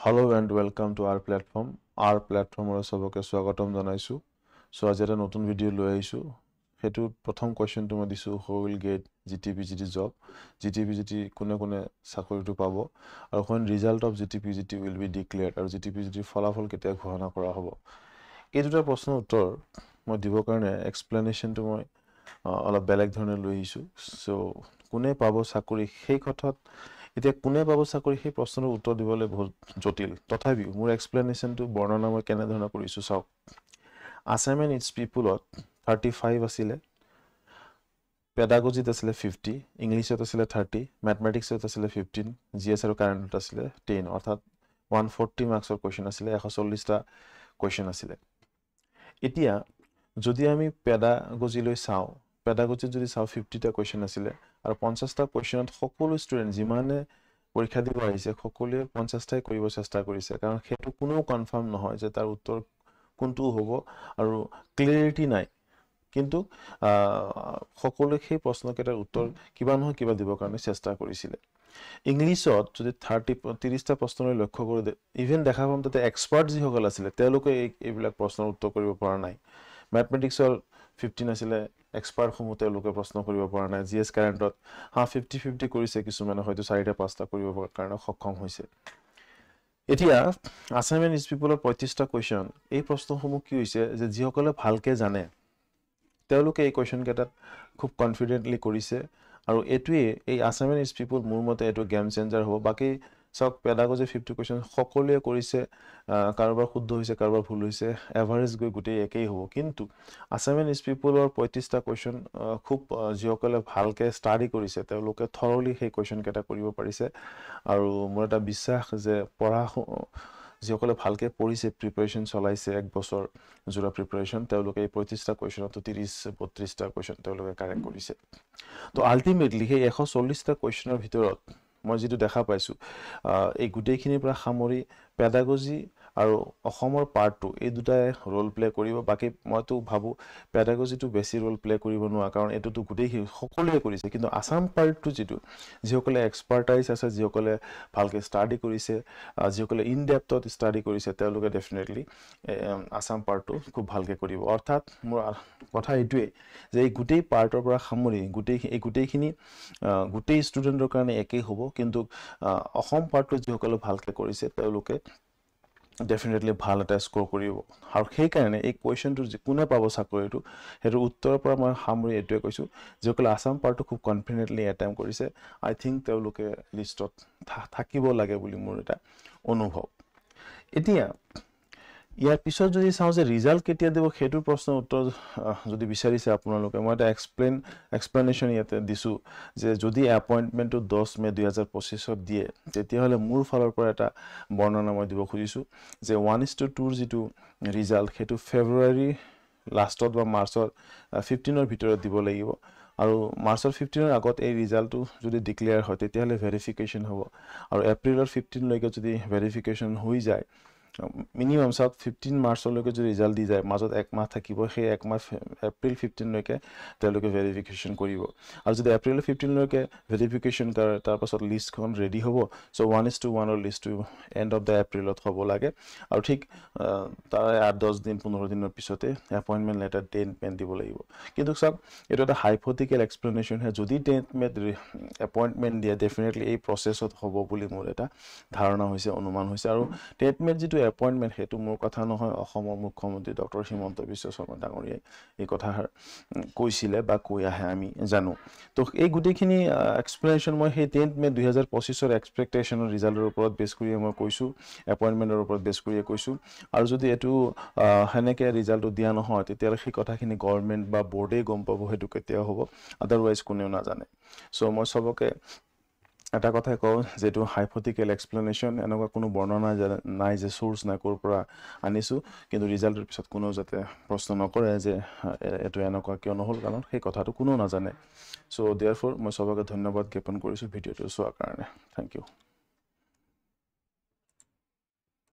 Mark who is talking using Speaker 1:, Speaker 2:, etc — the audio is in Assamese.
Speaker 1: Hello and welcome to our platform. Our প্লেটফৰ্মৰ চবকে স্বাগতম জনাইছোঁ। চ' আজি এটা নতুন ভিডিঅ' লৈ আহিছোঁ। সেইটো প্ৰথম কুৱেশ্যনটো মই দিছোঁ, who will get GT PGT job? GT PGT কোনে কোনে চাকৰিটো পাব আৰু when result of GT PGT will be declared, আৰু জি টি পি জি টিৰ ফলাফল কেতিয়া ঘোষণা কৰা হ'ব? এই দুটা প্ৰশ্নৰ উত্তৰ মই দিবৰ কাৰণে এক্সপ্লেনেশ্যনটো মই অলপ বেলেগ ধৰণে লৈ আহিছোঁ। চ' কোনে পাব চাকৰি সেই কথাত, এতিয়া কোনে পাব চাকৰি সেই প্ৰশ্নৰ উত্তৰ দিবলৈ বহুত জটিল। তথাপিও মোৰ এক্সপ্লেনেশ্যনটো, বৰ্ণনা মই কেনেধৰণে কৰিছোঁ চাওক। আছাম এণ্ড it's পিপুলত 35 আছিলে, পেডাগজিত আছিলে 50, ইংলিছত আছিলে 30, মেথমেটিক্সত আছিলে 15, জি এছ আৰু কাৰেণ্টত আছিলে 10। অৰ্থাৎ 140 মাৰ্কছৰ কুৱেশ্যন আছিলে, 140টা কুৱেশ্যন আছিলে। এতিয়া যদি আমি পেডাগজিলৈ চাওঁ, পেডাগজিত যদি চাওঁ, 50টা কুৱেশ্যন আছিলে আৰু 50টা কুৱেশ্যনত সকলো ষ্টুডেণ্ট যিমানে পৰীক্ষা দিব আহিছে, সকলোৱে 50টাই কৰিব চেষ্টা কৰিছে। কাৰণ সেইটো কোনেও কনফাৰ্ম নহয় যে তাৰ উত্তৰ কোনটো হ'ব আৰু ক্লিয়াৰিটি নাই। কিন্তু সকলোৱে সেই প্ৰশ্নকেইটাৰ উত্তৰ কিবা নহয় কিবা দিবৰ কাৰণে চেষ্টা কৰিছিলে। ইংলিছত যদি 30টা প্ৰশ্নলৈ লক্ষ্য কৰোঁ, ইভেন দেখা পাম তাতে এক্সপাৰ্ট যিসকল আছিলে, তেওঁলোকে এইবিলাক প্ৰশ্নৰ উত্তৰ কৰিব পৰা নাই। মেথমেটিক্সৰ 15 আছিলে, এক্সপাৰ্টসমূহ তেওঁলোকে প্ৰশ্ন কৰিব পৰা নাই। জি এছ কাৰেণ্টত হা 50-50 কৰিছে, কিছুমানে হয়তো চাৰিটা পাঁচটা কৰিবৰ কাৰণে সক্ষম হৈছে। এতিয়া আছাম এণ্ড it's পিপলৰ 35টা কুৱেশ্যন, এই প্ৰশ্নসমূহ কি হৈছে যে যিসকলে ভালকৈ জানে, তেওঁলোকে এই কুৱেশ্যনকেইটাত খুব কনফিডেণ্টলি কৰিছে। আৰু এইটোৱেই এই আছাম এণ্ড it's পিপল মোৰ মতে এইটো গেম চেঞ্জাৰ হ'ব। বাকী চাওক, পেডাগজি 50 কুৱেশ্যন সকলোৱে কৰিছে, কাৰোবাৰ শুদ্ধ হৈছে, কাৰোবাৰ ভুল হৈছে, এভাৰেজ গৈ গোটেই একেই হ'ব। কিন্তু আছাম এণ্ড it's পিপুলৰ 35টা কুৱেশ্যন খুব যিসকলে ভালকৈ ষ্টাডি কৰিছে, তেওঁলোকে থৰলি সেই কুৱেশ্যনকেইটা কৰিব পাৰিছে। আৰু মোৰ এটা বিশ্বাস যে যিসকলে ভালকৈ পঢ়িছে, প্ৰিপেৰেশ্যন চলাইছে, এক বছৰ জোৰা প্ৰিপেৰেশ্যন, তেওঁলোকে এই 35টা কুৱেশ্যনতো 30-32টা কুৱেশ্যন তেওঁলোকে কাৰেক্ট কৰিছে। তো আল্টিমেটলি সেই 140টা কুৱেশ্যনৰ ভিতৰত মই যিটো দেখা পাইছোঁ, এই গোটেইখিনিৰ পৰা সামৰি পেডাগজি আৰু অসমৰ পাৰ্টটো, এই দুটাই ৰোল প্লে কৰিব। বাকী মইতো ভাবোঁ পেডাগজিটো বেছি ৰোল প্লে কৰিব নোৱাৰে, কাৰণ এইটোতো গোটেইখিনি সকলোৱে কৰিছে। কিন্তু আছাম পাৰ্টটো যিটো, যিসকলে এক্সপাৰ্টাইজ আছে, যিসকলে ভালকৈ ষ্টাডি কৰিছে, যিসকলে ইন ডেপথত ষ্টাডি কৰিছে, তেওঁলোকে ডেফিনেটলি আছাম পাৰ্টটো খুব ভালকৈ কৰিব। অৰ্থাৎ মোৰ কথা এইটোৱেই যে এই গোটেই পাৰ্টৰ পৰা সামৰি এই গোটেইখিনি গোটেই ষ্টুডেণ্টৰ কাৰণে একেই হ'ব। কিন্তু অসম পাৰ্টটো যিসকলে ভালকৈ কৰিছে, তেওঁলোকে ডেফিনেটলি ভাল এটা স্ক'ৰ কৰিব। আৰু সেইকাৰণে এই কুৱেশ্যনটোৰ যে কোনে পাব চাকৰিটো, সেইটোৰ উত্তৰৰ পৰা মই সামৰি এইটোৱে কৈছোঁ, যিসকলে আছাম পাৰ্টটো খুব কনফিডেণ্টলি এটেম্প কৰিছে, আই থিংক তেওঁলোকে লিষ্টত থাকিব লাগে বুলি মোৰ এটা অনুভৱ। এতিয়া ইয়াৰ পিছত যদি চাওঁ যে ৰিজাল্ট কেতিয়া দিব, সেইটোৰ প্ৰশ্নৰ উত্তৰ যদি বিচাৰিছে আপোনালোকে, মই এটা এক্সপ্লেনেশ্যন ইয়াতে দিছোঁ যে যদি এপইণ্টমেণ্টটো 10 মে' 2025ত দিয়ে, তেতিয়াহ'লে মোৰ ফালৰ পৰা এটা বৰ্ণনা মই দিব খুজিছোঁ যে 1:2ৰ যিটো ৰিজাল্ট, সেইটো ফেব্ৰুৱাৰী লাষ্টত বা মাৰ্চৰ 15ৰ ভিতৰত দিব লাগিব। আৰু মাৰ্চৰ 15ৰ আগত এই ৰিজাল্টটো যদি ডিক্লেয়াৰ হয়, তেতিয়াহ'লে ভেৰিফিকেশ্যন হ'ব। আৰু এপ্ৰিলৰ 15লৈকে যদি ভেৰিফিকেশ্যন হৈ যায়, মিনিমাম চাওক, 15 মাৰ্চলৈকে যদি ৰিজাল্ট দি যায়, মাজত এক মাহ থাকিব। সেই এক মাহ এপ্ৰিল 15লৈকে তেওঁলোকে ভেৰিফিকেশ্যন কৰিব। আৰু যদি এপ্ৰিল 15লৈকে ভেৰিফিকেশ্যন কৰে, তাৰপাছত লিষ্টখন ৰেডি হ'ব। চ' 1:1ৰ লিষ্টটো এণ্ড অফ the এপ্ৰিলত হ'ব লাগে। আৰু ঠিক তাৰে 8-10 দিন, 15 দিনৰ পিছতে এপইণ্টমেণ্ট লেটাৰ 10 মে'ত দিব লাগিব। কিন্তু চাওক, এইটো এটা হাইপথেটিকেল এক্সপ্লেনেশ্যনহে। যদি 10 মে'ত এপইণ্টমেণ্ট দিয়ে, ডেফিনেটলি এই প্ৰচেছত হ'ব বুলি মোৰ এটা ধাৰণা হৈছে, অনুমান হৈছে। আৰু 10 মে'ত যিটো এপইণ্টমেণ্ট, সেইটো মোৰ কথা নহয়, অসমৰ মুখ্যমন্ত্ৰী ডক্টৰ হিমন্ত বিশ্ব শৰ্মা ডাঙৰীয়াই এই কথাষাৰ কৈছিলে বা কৈ আহে, আমি জানো। তো এই গোটেইখিনি এক্সপ্লেনেশ্যন মই সেই 10 মে' 2025ৰ এক্সপেক্টেশ্যনৰ ৰিজাল্টৰ ওপৰত বেছ কৰিয়ে মই কৈছোঁ, এপইণ্টমেণ্টৰ ওপৰত বেছ কৰিয়ে কৈছোঁ। আৰু যদি এইটো সেনেকৈ ৰিজাল্টটো দিয়া নহয়, তেতিয়াহ'লে সেই কথাখিনি গভৰ্ণমেণ্ট বা বৰ্ডেই গম পাব সেইটো কেতিয়া হ'ব, আদাৰৱাইজ কোনেও নাজানে। চ' মই চবকে এটা কথাই কওঁ যে এইটো হাইপথেটিকেল এক্সপ্লেনেশ্যন, এনেকুৱা কোনো বৰ্ণনা নাই যে চ'ৰ্চ নাই, ক'ৰ পৰা আনিছোঁ। কিন্তু ৰিজাল্টৰ পিছত কোনেও যাতে প্ৰশ্ন নকৰে যে এইটো এনেকুৱা কিয় নহ'ল, কাৰণ সেই কথাটো কোনেও নাজানে। চ' there for মই চবকে ধন্যবাদ জ্ঞাপন কৰিছোঁ ভিডিঅ'টো চোৱাৰ কাৰণে। Thank you.